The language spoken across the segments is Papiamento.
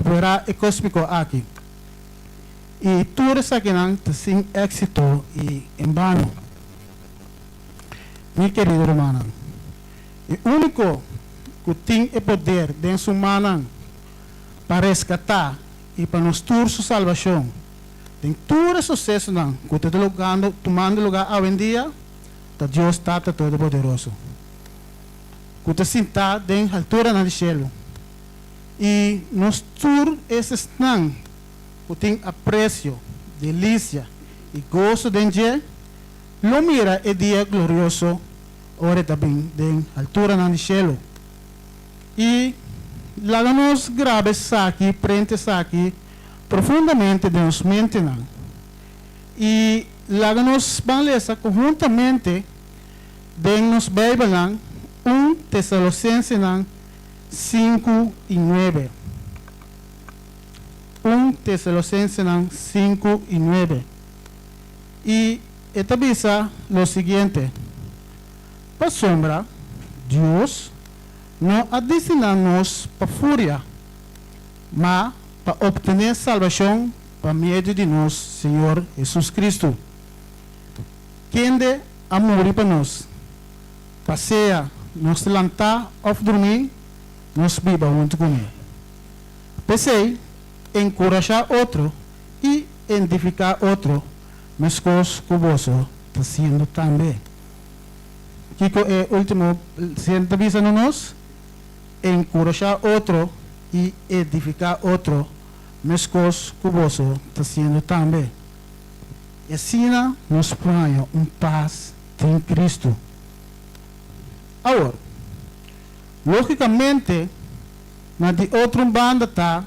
rekuperá e kósmiko aki. I tur esakinan ta sin éksito i en bano. Mi kerido rumannan, e úniko ku tin e poder den su mannan pa reskatá i pa nos tur su salbashon den tur e susesonan ku ta tumando lugá awendia ta Dios Tata Todopoderoso, ku ta sintá den halturanan di shelu. I nos tur esesnan ku tin apresio, delisia i goso den dje, lo mira e dia glorioso ora e ta bin den halturanan di shelu. I laga nos graba esaki, prente esaki profundamente den nos mentenan. I laga nos ban lesa konhuntamente den nos Beibelnan un Tesalosensenan 5 i 9. Un Tesalosensenan 5 i 9. I e ta bisa lo siguiente, Pasobra Dios no a destiná nos pa furia, ma pa optené salbashon pa medio di nos Señor Hesus Kristu, kende a muri pa nos, pa sea nos ta lantá òf drumí, nos biba huntu kuné. P'esei, enkurashá otro i edifiká otro, meskos ku boso ta siendo tambe. Kiko e último sien ta bisa na nos? Enkurashá otro i edifiká otro, meskos ku boso ta siendo tambe. I asina nos por haña un pas den Kristu. Awor, lógikamente, na di otro un banda ta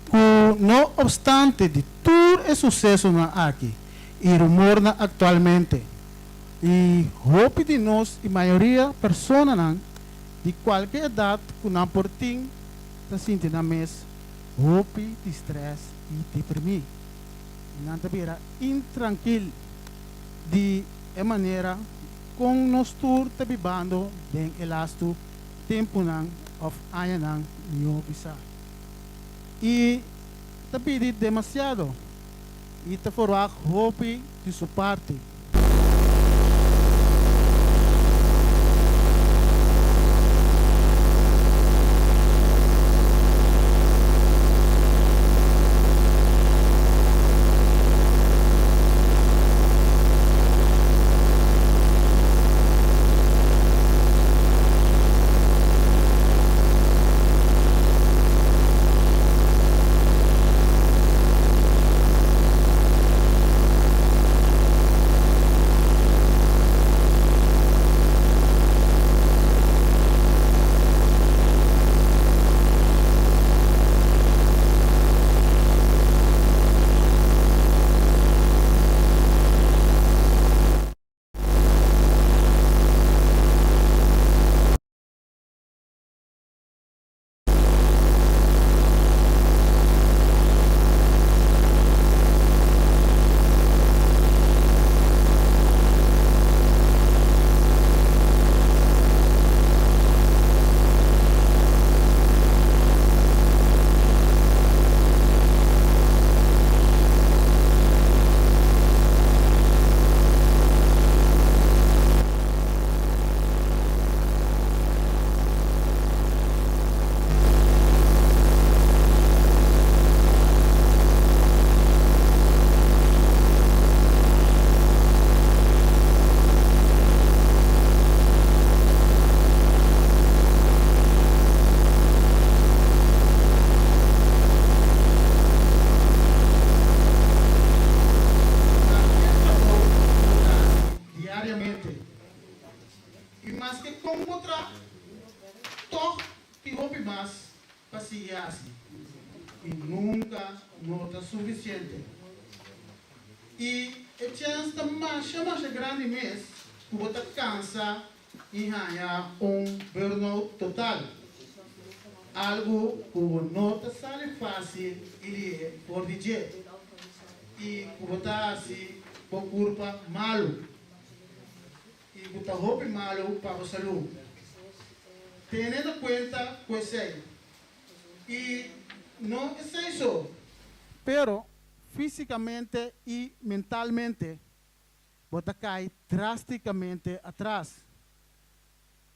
ku no opstante di tur e susesonan aki i rumornan aktualmente, i hopi di nos i mayoria personanan di kualke edat ku nan por tin ta sinti nan mes hopi di strès i deprimí i nan ta bira intrankil di e manera kon nos tur ta bibando den e lastu tempunan òf añanan mihó bisá. I ta pidi demasiado i ta forwagt hopi di su parti. Ta e trabou ku bo ta hasi diariamente. I maske kon bo tra, tòg tin hopi mas pa sigui hasi i nunka no ta sufisiente. I e chèns ta masha masha grandi mes ku bo ta kansa i haña un burnout total, algu ku bo no ta sali fásil i lihé for di dje i ku bo ta hasi bo kurpa malu i ku ta hopi malu pa bo salú. Tene na kuenta ku esei. I No esei so, pero físikamente i mentalmente bo ta kai drástikamente atras.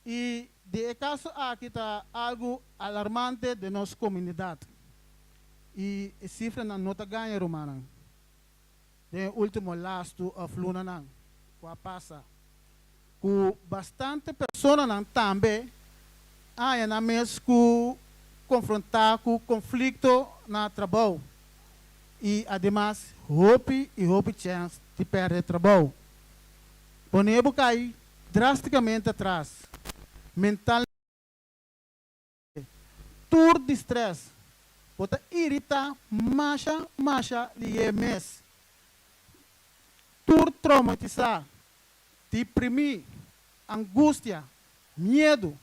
I di e kaso aki ta algu alarmante den nos komunidat. I e sifranan no ta gaña, rumannan. Den e último lastu òf lunanan ku a pasa, ku bastante personanan tambe a haña nan mes ku konfrontá ku konflikto na trabou i ademas hopi i hopi chèns di pèrdè trabou. Pone bo kai drástikamente atras mentalmente, tur di strès, bo ta iritá masha masha lihé mes, tur traumatisá, deprimí, angustia, miedu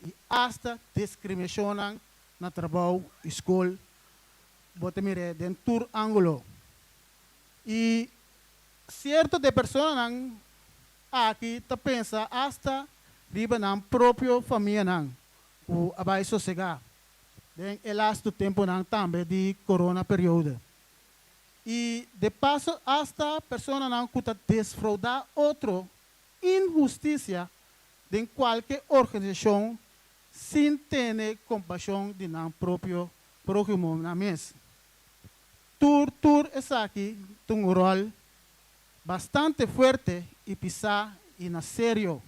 i asta diskriminashonnan na trabou i skol bo ta mir'é den tur ángulo. I sierto di e personanan aki ta pensa asta riba nan propio famianan ku a bai sosegá den e lastu tempunan tambe di corona periode. I de paso asta personanan ku ta desfraudá otro inhustisia den kualke organisashon sin tene kompashon di nan propio próhimonan mes. Tur tur esaki ta un ròl bastante fuerte i pisá i na serio.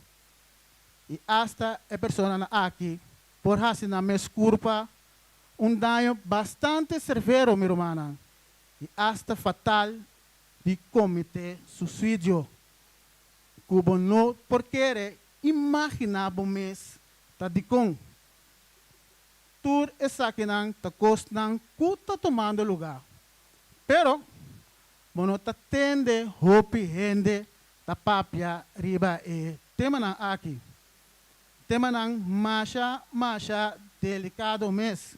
I asta e personanan aki por hasi nan mes kurpa un daño bastante servero, mi rumannan, i asta fatal di kometé suisidio, ku bo no por kere imaginá bo mes ta dikon. Tur esakinan ta kosnan ku ta tumando lugá. Pero, bo no ta tende hopi hende ta papia riba e temanan aki. Temanan masha, masha delikado mes.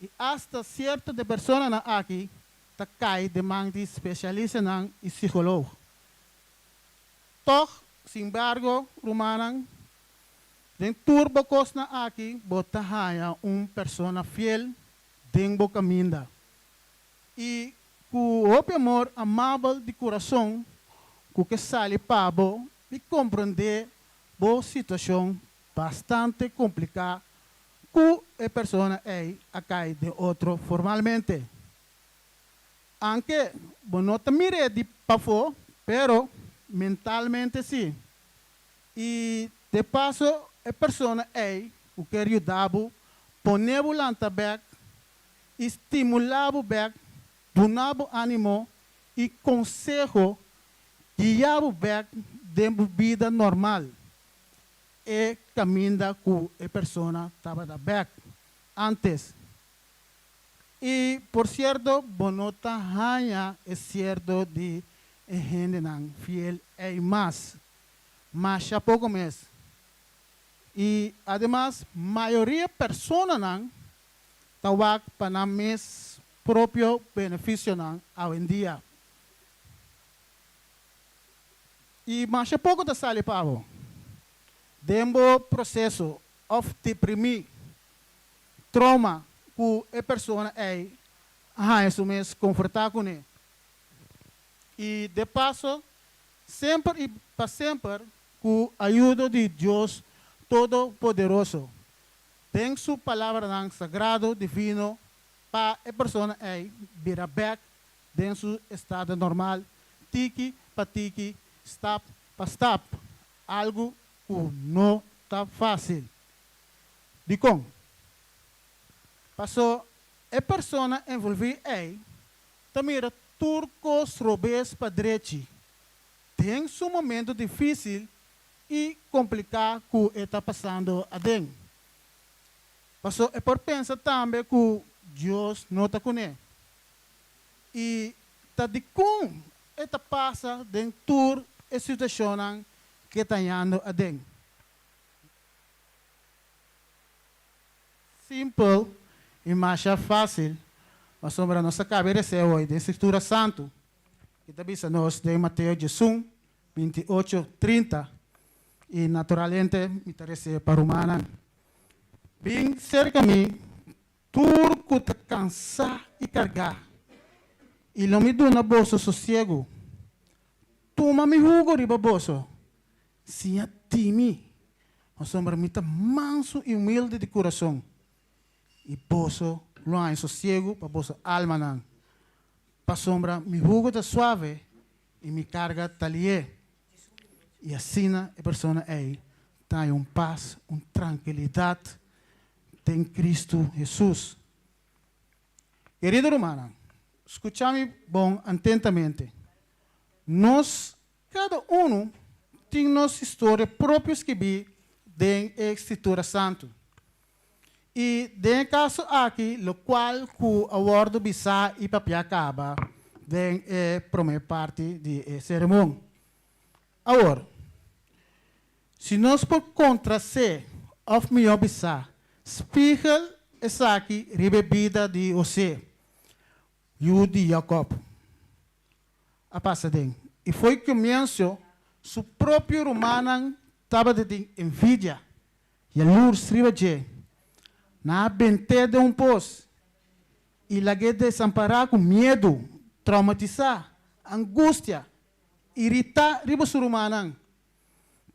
I asta sierto di personanan aki ta kai den man di spesialistanan i psikolog. Tòg, sin embargo, rumannan, den tur bo kosnan aki bo ta haña un persona fiel den bo kaminda. I ku hopi amor amabel di kurason ku ke sali pa bo i komprondé bo situashon bastante kompliká ku e persona ei a kai den otro formalmente. Aunke bo no ta mir'é di pafó, pero mentalmente sí. I de paso e persona ei ku ke yuda bo, pone bo lanta bèk i stimulá bo bèk, duna bo ánimo i konseho, guia bo bèk den bo bida normal. E kaminda ku e persona tabata bèk antes. I por sierto, bo no ta haña e sierto di e hendenan fiel ei mas. Masha poko mes. I ademas, mayoria personanan ta wak pa nan mes propio benefisionan awendia. I masha poko ta sali pa bo den bo proseso òf deprimí, trauma ku e persona ei a haña su mes konfrontá kuné. I de paso, semper i pa semper ku ayudo di Dios Todopoderoso, den su palabranan sagrado divino pa e persona ei bira bèk den su estado normal, tiki pa tiki, stap pa stap, algu ku no ta fásil. Dikon? Paso e persona envolví ei ta mira tur kos robes pa drechi den su momento difísil i kompliká ku e ta pasando aden. Paso e por pensa tambe ku Dios no ta kuné. I ta dikon e ta pasa den tur e situashonnan ku e ta hañando aden. Simpel i masha fásil, pasobra nos a kaba e res'é hoy den Skritura Santu, ku ta bisa nos den Mateo 11, 28, 30, i naturalmente mi ta res'é pa rumannan. Bin serka mi. Tur ku ta kansá i kargá, i lo mi duna boso sosiegu. Tuma mi hugo riba boso, siña di mi, pasobra mi ta mansu i humilde di kurason, i boso lo haña sosiegu pa boso almanan. Pasobra mi hugo ta suave i mi karga ta lihé. I asina e persona ei ta haña un pas, un trankilidat den Kristu Hesus. Kerido rumannan, skucha mi bon atentamente. Nos kada unu tin nos historia propio skibí den e Skritura Santu. I den e kaso aki lokual ku a wòrdu bisá i papiá kaba den e promé parti di e sermon. Awor, si nos por kontras'é, òf mihó bisá, spigel esaki riba e bida di Hosé, yu di Jakòb, a pasa den. I fo'i komienso su propio rumannan tabata tin envidia Yalurs riba dje. Nan a bent'é den un pos i lag'é desampará ku miedu, traumatisá, angustia, iritá riba su rumannan,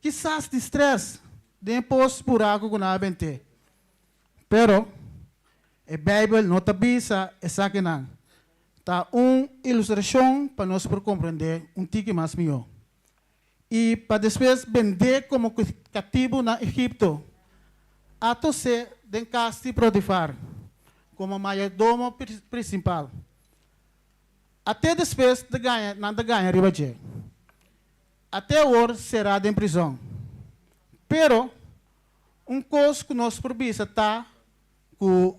kisas di strès den e pos buraku ku nan a bent'é. Pero, e Beibel no ta bisa esakinan. Ta un ilustrashon pa nos por komprendé un tiki mas mihó. I pa despues bend'é komo katibu na Egipto. A tos'é den kas di Protifar komo mayordomo prinsipal. A te despues ta gaña nan ta gaña riba dje. A te awor será den prizòn. Pero, un kos ku nos por bisa ta ku.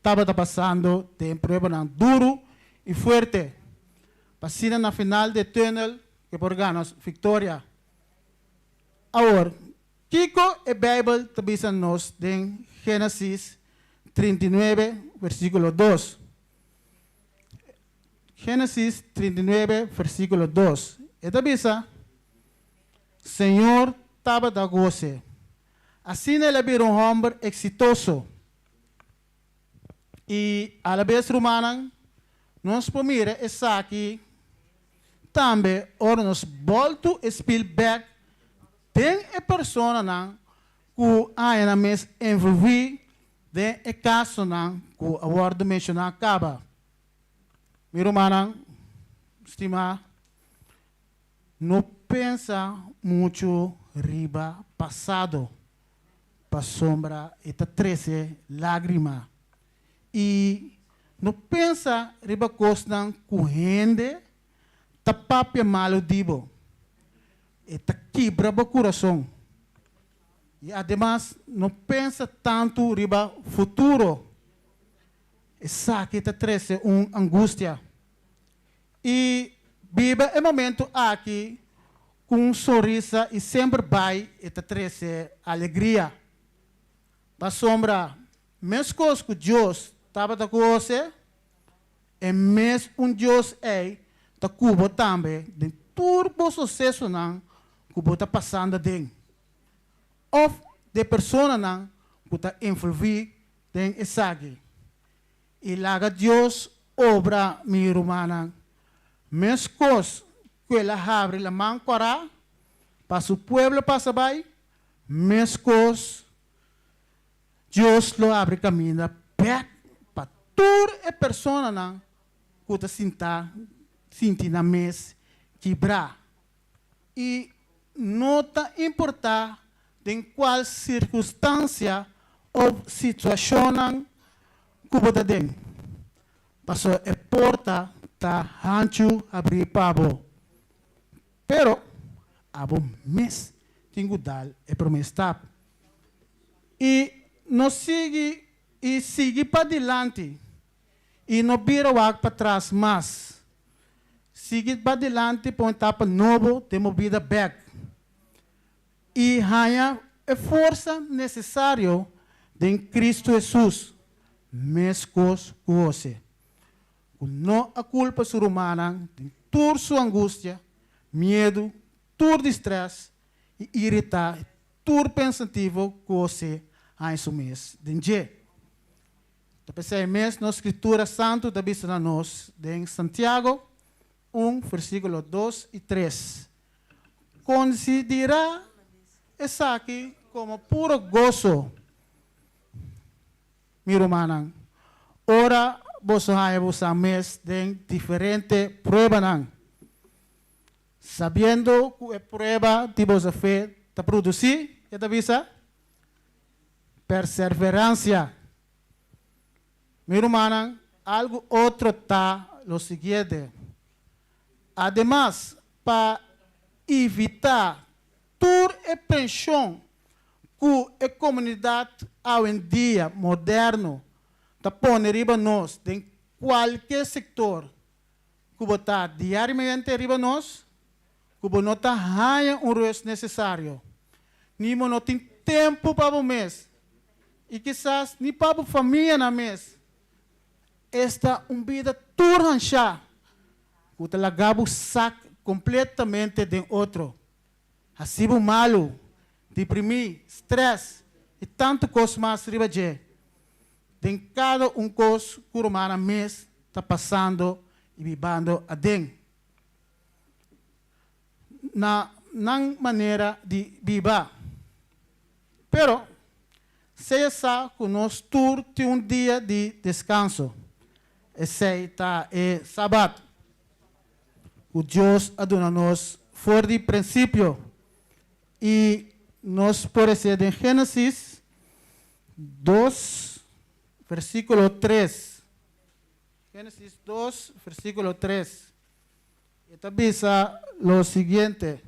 Tabata pasando den pruebanan duru i fuerte pa asina na final di e tùnel e por gana viktoria. Awor, kiko e Beibel ta bisa nos den Génesis 39, versíkulo 2? Génesis 39, versíkulo 2, e ta bisa, Señor tabata gos'é. Asina el a bira un hòmber eksitoso. I alabes rumannan, nos por mira esaki tambe ora nos boltu e spil bek den e personanan ku a haña nan mes envolví den e kasonan ku a wòrdu menshoná kaba. Mi rumannan stimá, no pensa muchu riba pasado. Pasobra e ta trese lágrima. I no pensa riba kosnan ku hende ta papia malu di bo. E ta kibra bo kurason. I ademas no pensa tantu riba futuro. Esaki ta trese un angustia. I biba e momentu aki ku un sonrisa i semper bai e ta trese alegria. Pasobra meskos ku Dios tabata ku Hosé, e mes un Dios ei ta ku bo tambe den tur bo susesonan ku bo ta pasando aden òf den personanan ku ta envolví den esaki. I laga Dios obra, mi rumannan, meskos ku el a habri laman kòrá pa su pueblo pasa bai, meskos Dios lo habri kaminda bèk pa tur e personanan ku ta sintá sinti nan mes kibrá. I no ta importá den kual sirkunstansia òf situashonnan ku bo ta den, pasobra e porta ta hanchu habrí pa bo. Pero abo mes tin ku dal e promé stap. I no sigui i sigui padilanti i no bira wak patras mas. Sigui padilanti pa un etapa nobo den bo bida bèk i haña e forsa nesesario den Kristu Hesus, meskos ku Hosé, ku no a kulpa su rumannan den tur su angustia, miedu, tur di strès i iritá tur pensativo ku Hosé haña su mes den dje. Ta p'esei mes nos Skritura Santu ta bisa na nos den Santiago un versíkulo dos i tres, Konsiderá esaki komo puro goso, mi rumannan, ora boso haña bosan mes den diferente pruebanan, sabiendo ku e prueba di boso fe ta produsí, e ta bisa, Perseveransia. Mi rumannan, algu otro ta lo siguiente. Ademas, pa evitá tur e preshon ku e komunidat awendia moderno ta pone riba nos den kualke sektor ku bo ta diariamente riba nos, ku bo no ta haña un rust nesesario, ni bo no tin tempu pa bo mes i kisas ni pa bo famianan mes. Esta un bida tur hanshá ku ta laga bo sak kompletamente den otro, hasi bo malu, deprimí, strès i tantu kos mas riba dje. Den kada un kos ku rumannan mes ta pasando i bibando aden. Na nan manera di biba. Pero, sea sa ku nos tur tin un dia di deskanso, esei ta e Sabat, ku Dios a duna nos for di prinsipio. I nos por hesé den Génesis dos, versíkulo tres. Génesis dos, versíkulo tres. E ta bisa lo siguiente.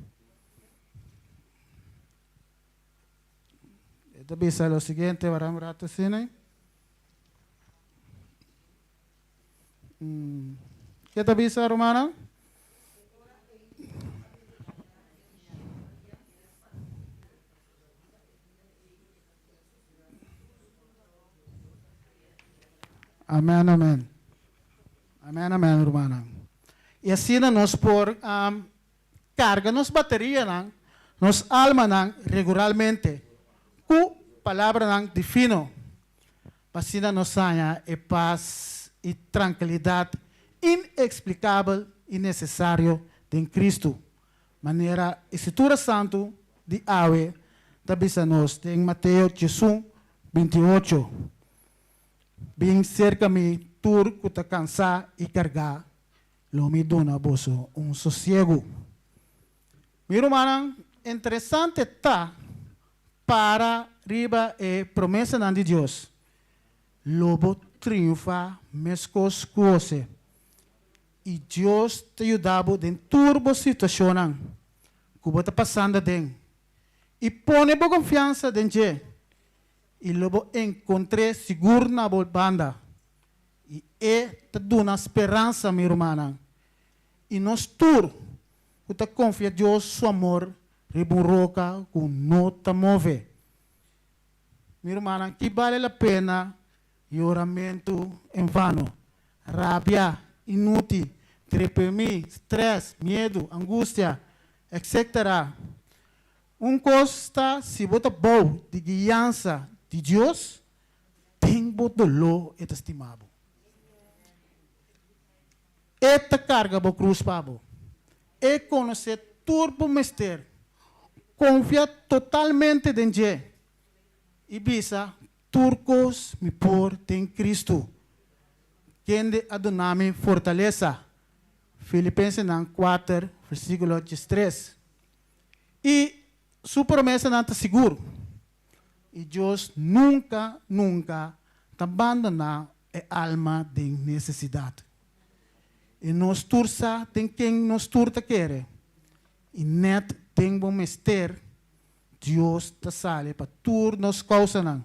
E ta bisa lo siguiente, wara un rato asina. Mm. Ke ta bisa, rumannan? Amen, amen. Amen, amen, rumannan. I asina nos por um, karga nos baterianan, nos almanan regularmente ku palabranan divino, pa asina nos haña e pas i trankilidat ineksplikabel i nesesario den Kristu, manera e Skritura Santu di awe ta bisa nos den Mateo diesun, 28, Bin serka mi tur ku ta kansá i kargá, lo mi duna boso un sosiegu. Mi rumannan, interesante ta para riba e promesanan di Dios. Lo bo triunfá meskos ku José. I Dios ta yuda bo den tur bo situashonnan ku bo ta pasando aden. I pone bo konfiansa den dje, i lo bo enkontr'é sigur na bo banda. I e ta duna speransa, mi rumannan. I nos tur ku ta konfia Dios su amor riba un roka ku no ta move. Mi rumannan, ki bale la pena yoramentu en vano, rabia inútil, trepemí, strès, miedu, angustia, etcétera. Un kos ta si bo ta bou di guiansa di Dios, den bo doló e ta stima bo. E ta karga bo krus pa bo. E konosé tur bo mester. Konfia totalmente den dje i bisa, Tur kos mi por den Kristu, kende a duna mi fortalesa. Filipensenan kuater, versíkulo diestres. I su promesanan ta sigur. I Dios nunka, nunka ta bandoná e alma den nesesidat. I nos tur sa den ken nos tur ta kere. I nèt den bo mester, Dios ta sali pa tur nos kousanan.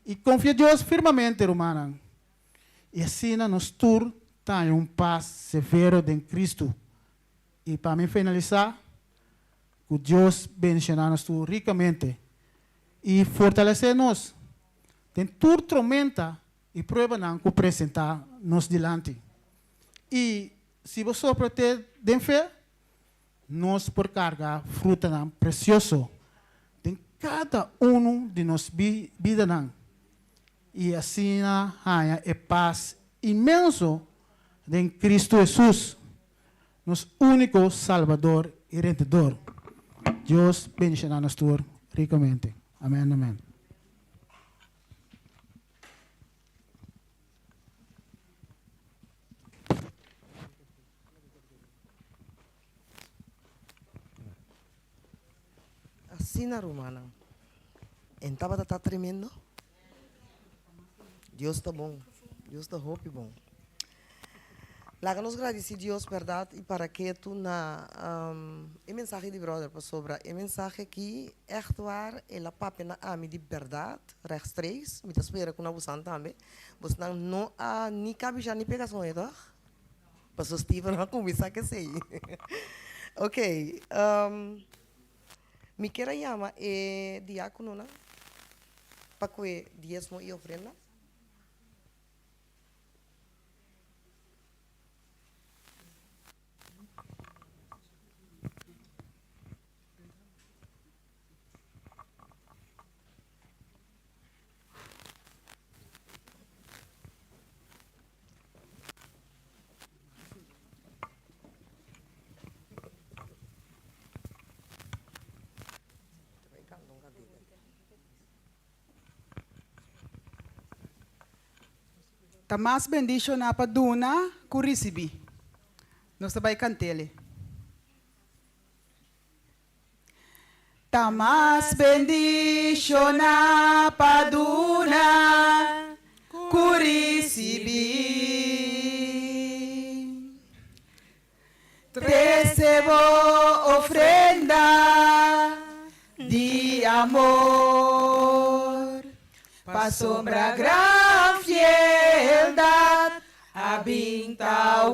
I konfia Dios firmamente, rumannan. I asina nos tur ta haña un pas severo den Kristu. I pa mi finalisá, ku Dios bendishoná nos tur rikamente i fortalesé nos den tur tromenta i pruebanan ku presentá nos dilanti. I si bo soport'é den fe, nos por karga frutanan presioso den kada unu di nos bidanan. i asina haña e pas inmenso den Kristu Hesus, nos úniko Salbador i Redentador. Dios bendishoná nos tur rikamente. Amèn, amèn. Asina rumannan, en tabata ta tremendo? Dios ta bon, Dios ta hopi bon. Laga nos gradici Dios berdad y para ketu na e mensahe di brother pasobra e mensahe aki echt waar el a papia na ami di berdad rechtstreeks, mi ta spera cu na bosan tambe, bosnan no a ni cabisha ni pega soño toch? Paso Steven a cuminsa cu esey. Ok, mi kier a yama e diacononan pa cue diesmo y ofrenda. Ta mas bendishoná pa duna ku risibí. Nos ta bai kant'el. Ta mas bendishoná pa duna ku risibí. Trese bo ofrenda di amor, pasobra gran fieldad a bin ta.